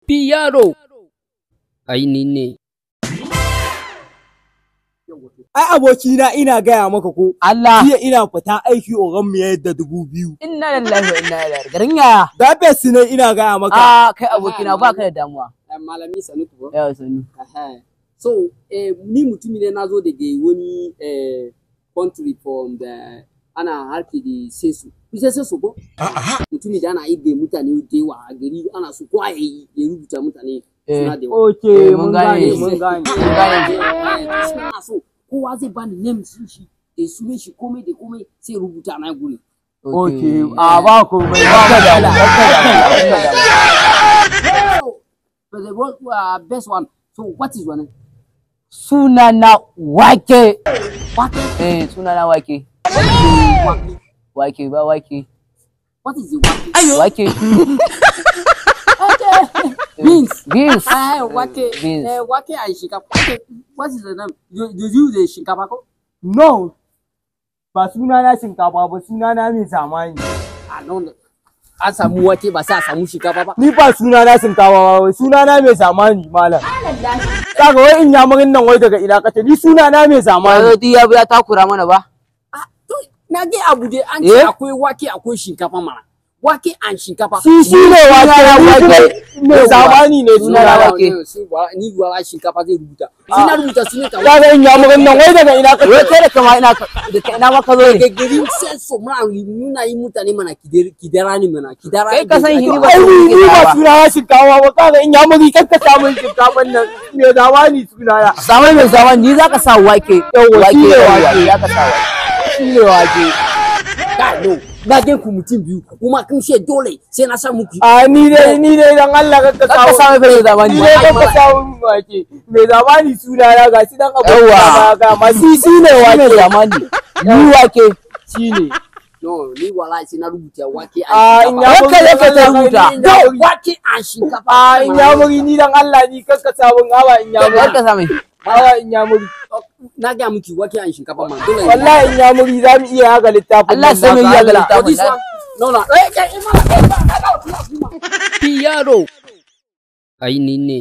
Yaro. Ai ni ne. Ai abokina ina gaya maka ko. Allah. Jiya ina fita aiki ogan mu ya yadda 2000. Inna lillahi wa inna ilaihi garin yaya. Da best ne ina gaya maka. A kai abokina ba ka da damuwa. Malami Sanu ko? Yawa Sanu. So, ni mutumi ne na zo daga wani country from the ana harki da sesu. Kusa sesu ko? Mutumi da ana ibe mutane da yawa a gari ana so ko a yi ya rubuta mutane suna da yawa. Okay, mun gane, mun gane. Mun gane. Ana so kowa zai bani name sun shi da sunan shi komai da komai sai rubuta na guri. Okay, a ba komai ba matsala. So, but the best one. So what is your name? Suna na Wake. Wake. Eh, suna na Wake. Wake. Wake ba Wake. What is the wake? Wake. Okay. Beans. Beans. Ah, wake. Beans. Wake and shinkafa. Okay. What is the name? You use the shinkafa ko? No. Ba suna na shinkafa ba, suna na mai zamani. Ah, no. An samu wake ba sai a samu shinkafa ba. Ni ba suna na shinkafa ba, suna na mai zamani malam. Kaga wai in yamurin nan wai daga ina kace ni suna na mai zamani. Yanzu duk ya bi ya takura mana ba. Ah, to na ga abu dai an ce akwai wake akwai shinkafa mana. Wake and shinkafa. Shi ne wake, ni kuma mai zamani ne suna na. Wake. Ni wala shinkafa zai rubuta. Sai na rubuta sunan ka. Kaga in yamurin nan wai daga ina kace. Wai kai da kama ina da ina ma ka zo ne. Daga garin senso muna yi mutane mana kidara ne mana kidara. Kai ka san hini ba. Ai ni ba suna na shinkafa ba, kaga in yamuri kanka samun shinkafan nan mai zamani suna na. Samai mai zamani ni zaka sa wake. Yawwa, shi ne yawwa, wake. Zaka sa wake. Shi ne wake. Ka no. Na gan ku mutum biyu kuma kun ce dole sai na sa muku. A ni dai dan Allah kanka Zaka samu. sa mai zamani. Ni dai kanka samu wake. Mai zamani suna na gashi dan abu. Yawwa. Ga ma shi ne Shi wake. mai zamani. Ni wake. Shi ne. No, ni wala sai na rubuta wake A and in shinkafa. yamuri Wake yake ta rubuta. No, wake and shinkafa. A in yamuri ni dan Allah ni kanka samun hawa in yamuri. Zaka sa mai. Hawa in yamuri. Na ga miki wake and shinkafa man. Dole. Wallahi in yamuri za mu iya yaga littafin. Allah nan sai mun naka, yaga Allah. For littafin. this one. No, no. Eh, eh, eh, mala, eh, mala, eh, mala. Yaro. Ai ni ne.